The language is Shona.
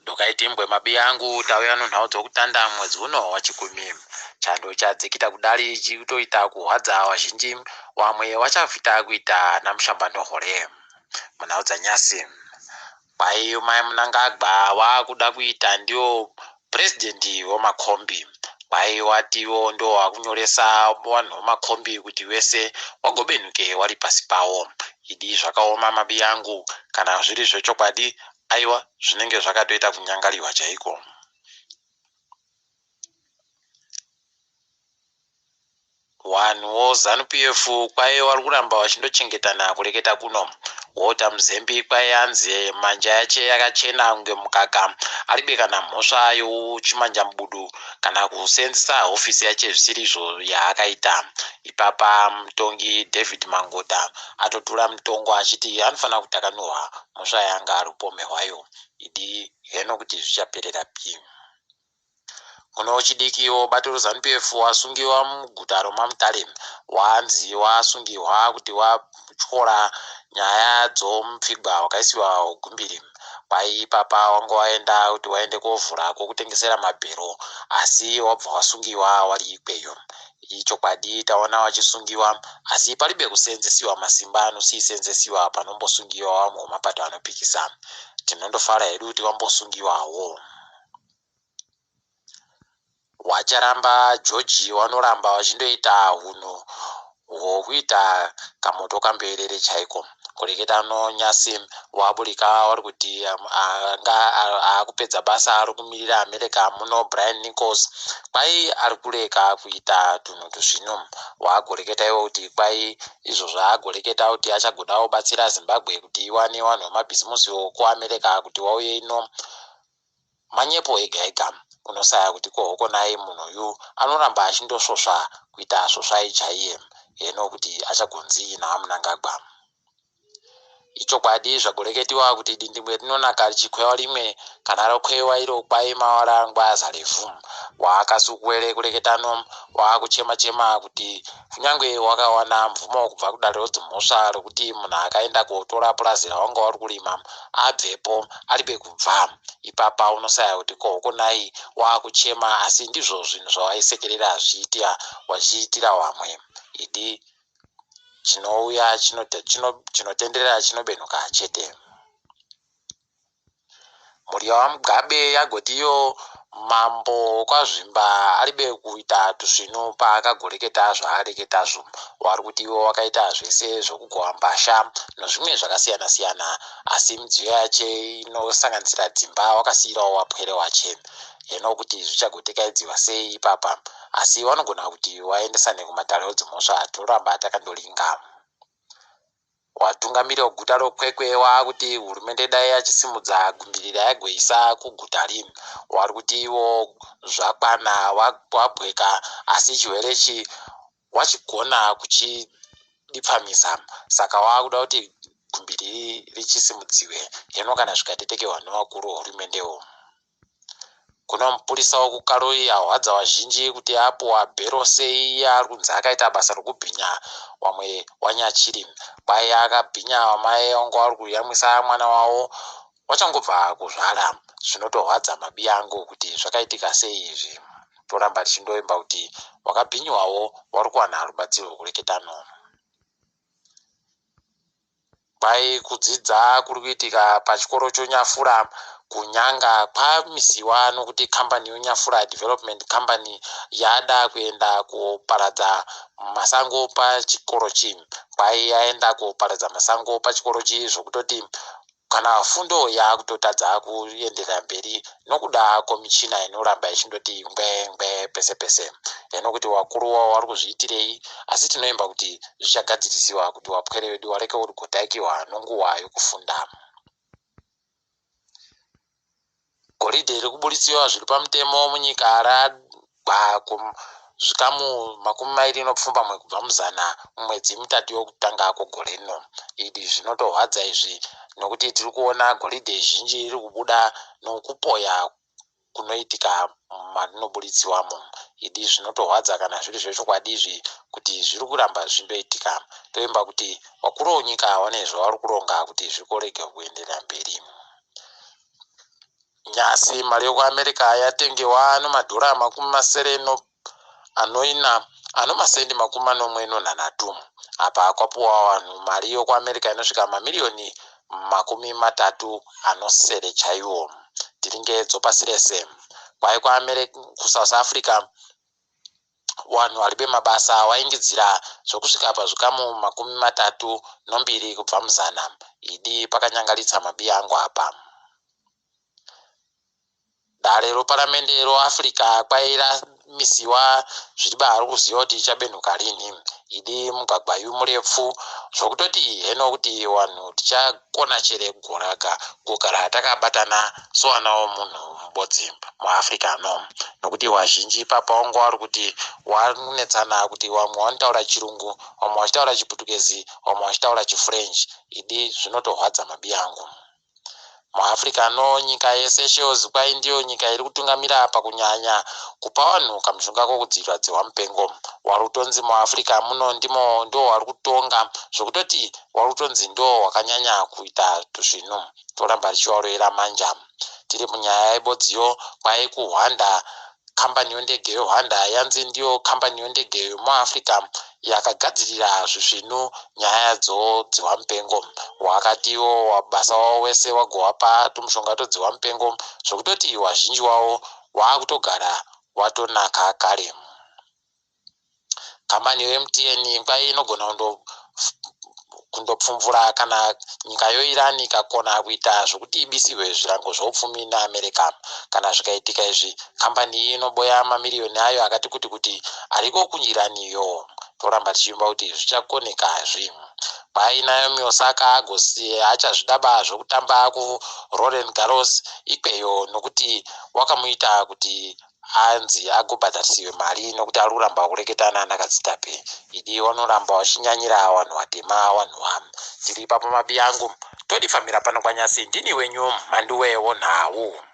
Ndokaitimbwe mabiyangu tauya nonhau dzokutanda mwedzi uno waChikumi. Chando chadzikita kudali chikutoita kuhwadza wazhinji wamwe wachavhita kuita namushambanohore. Munhau dzanyasi kwai mai Mnangagwa wakuda kuita ndiwo president wemakombi. Kwai watiwo ndo wakunyoresa vanhu vemakombi kuti wese wagobenhuke wari pasi pawo. Idi zvakaoma mabiyangu kana zviri zvechokwadi aiwa zvinenge zvakatoita kunyangariwa chaiko. Wanhu wo Zanu PF kwai wari kuramba wachindochengetana kureketa kuno. Walter Mzembi kwai anzi manja yache yakachena kunge mukaka aribe kana mhosva youchimanja mubudu kana kuseenzesa hofisi yache zvisirizvo yaakaita. Ipapa mutongi David Mangota atotura mutongo achiti anofanira kutakanurwa mhosva yaanga ari kupomehwayo. Idi heno kuti zvichaperera pi. Kune wechidiki webato reZanu-PF wasungiwa muguta romaMutare wanzi wasungihwa kuti watyora nyaya dzomupfigwa wakaisiwa gumbiri. Kwai ipapa wanga waenda kuti waende kovhura kwokutengesera mabhero asi wabva wasungiwa wari ikweyo. Ichokwadi taona wachisungiwa asi paribe kuseenzesiwa masimba anosiisenzesiwa panombosungiwa wamwe wemapato anopikisa. Tinondofara hedu kuti wambosungiwawo. Wacharamba George wanoramba wachindoita hunhu hwokuita kamoto kamberere chaiko. Kureketa nonyasi waburika wari kuti anga akupedza basa ari kumirira America muno Brian Nichols kwai ari kureka kuita tunhu tuzvino. Wagoreketa iwo kuti kwai izvo zvaagoreketa kuti achagoda kubatsira Zimbabwe kuti iwane vanhu vemabhizimusi kuAmerica kuti wauye ino Manyepo ega ega. Unosaya kuti ko hokonai munhu uyu anoramba achindosvosva kuita svosvai chaiye. Heno kuti achagonzii naVaMnangagwa. Ichokwadi zvagoreketiwa kuti dindingwe rinonaka richikweva rimwe kana rokweva iro kwai mawara angu azare vhu. Waakasukuwere kureketano waakuchema chema kuti kunyangwe wakawana mvumo kubva kudare rodzimhosva rokuti munhu akaenda kotora purazi rawanga wari kurima abvepo aribe kubva ipapa unosaya kuti ko hokonai waakuchema asi ndizvo zvinhu zvawaisekerera zvichiitika wachiitira wamwe idi chinouya chinotenderera chinobenhuka chete. Mhuri yaVaMugabe yagoti iyo mambo wekwaZvimba aribe kuita tusvinu paakagoreketa zvaareketazvo. Wari kuti iwo wakaita zvese zvekugova mbasha nozvimwe zvakasiyana siyana asi midziyo yache inosanganisira dzimba wakasiirawo wapwere wache. Heno kuti zvichagotekaidziwa sei ipapa asi wanogona kuti waendesane kumatare edzimhosva toramba takandoringa. Watungamiri weguta roKwekwe waakuti hurumende dai yachisimudza gumbiri rayagoisa kuguta ri. Wari kuti iwo zvakwana wabweka asi chirwere ichi wachigona kuchidipfamisa saka waakuda kuti gumbiri richisimudziwe heno kana zvikatetekewa nevakuru vehurumendewo. Kune mupurisa wekuKaroi ahwadza vazhinji kuti apuwa bhero sei iye ari kunzi akaita basa rokubhinya wamwe wanyachiri. Kwai akabhinya wamai wanga wari kuyamwisa mwana wavo wachangobva kuzvara. Zvinotorwadza mabiyangu kuti zvakaitika sei izvi. Toramba tichindoimba kuti wakabhinyiwawo wari kuwana rubatsiro kureketano. Kwai kudzidza kuri kuitika pachikoro choNyafura kuNyanga kwamisiwa nokuti kambani yoNyafura Development Company yada kuenda koparadza masango pachikoro chi. Kwai yaenda koparadza masango pachikoro chi zvokutoti Kana fundo yaakutotadza kuenderera mberi nokuda kwemichina inoramba ichindoti ngwe ngwe pese pese. Heno kuti wakuru wavo wari kuzviitirei asi tinoimba kuti zvichagadzirisiwa kuti wapwere vedu wareke kugotaikiwa nonguwa yokufunda. Goridhe riri kuburitswa zviri pamutemo munyika ragwa kuzvikamu 28 kubva muzana mumwedzi mitatu yokutanga kwegore rino. Idi zvinotorwadza izvi nokuti tiri kuona goridhe zhinji riri kubuda nokupoya kunoitika marinoburitsiwamo. Idi zvinotorwadza kana zviri zvechokwadi izvi kuti zviri kuramba zvichindoitika. Toimba kuti vakuru venyika vane zvavari kuronga kuti zvikorege kuenderera mberi. Nyasi mari yokuAmerica yatengewa nomadhora 60 anoina anomasendi 73. Apa kwapuwa vanhu mari yokuAmerica inosvika mamiriyoni 37 chaiwo. Tiringe dzopasi rese. Kwai kuSouth Africa vanhu vari bemabasa waingidzira zvokusvika pazvikamu 32 kubva muzana. Idi pakanyangaritsa mabiya angu apa. Dare roparamende roAfrica kwai ramisiwa zviri bahari kuziva kuti ichabenhuka rinhi. Idi mugwagwayu murefu zvokutoti heno kuti vanhu tichakona chere goraga kugara takabatana sowana womunhu mubodzi muAfrica no, nokuti wazhinji ipapa wanga wari kuti wanetsana kuti vamwe vanotaura Chirungu, vamwe vachitaura Chiputukezi, vamwe vachitaura chiFrench. Idi zvinotorwadza mabiya angu. MuAfrica no, nyika yeSeychelles kwai ndiyo nyika iri kutungamira pakunyanya kupa vanhu kamushonga kokudzivirira dzihwa mupengo. Wari kutonzi muAfrica muno ndimo ndo wari kutonga, zvokutoti wari kutonzi ndo wakanyanya kuita tuzvinhu. Toramba tichivarovera manja. Tiri munyaya yebodziyo, kwai kuHwanda kambani yondege yoHwanda yanzi ndiyo kambani yondege yomuAfrica yakagadzirira zvisvinu nyaya dzodzihwa mupengo. Wakatiwo basa wavo wese wagowapa tumushonga todzihwa mupengo, zvokutoti wazhinji wavo waakutogara watonaka kare. Kambani yoMTN kwai inogona kundopfumvura kana nyika yoIran ikakona kuita zvokuti ibisirwe zvirango zvoupfumi neAmerica. Kana zvikaitika izvi, kambani iyi inoboya mamiriyoni ayo akati kuti kuti ariko kuIran iyo. Toramba tichiimba kuti zvichakoneka zvi. Kwai Naomi Osaka agosi achazvidaba zvokutamba kuRoland Garros ikweyo, nokuti wakamuita kuti anzi agobhadharisiwe mari nokuti ari kuramba kureketa naanakadzitape. Idi vanoramba vachinyanyira vanhu vatema. Vanhu va tiri ipapo mabiya angu, todifambira pano kwanyasi. Ndini wenyu Mhanduwe wonhau.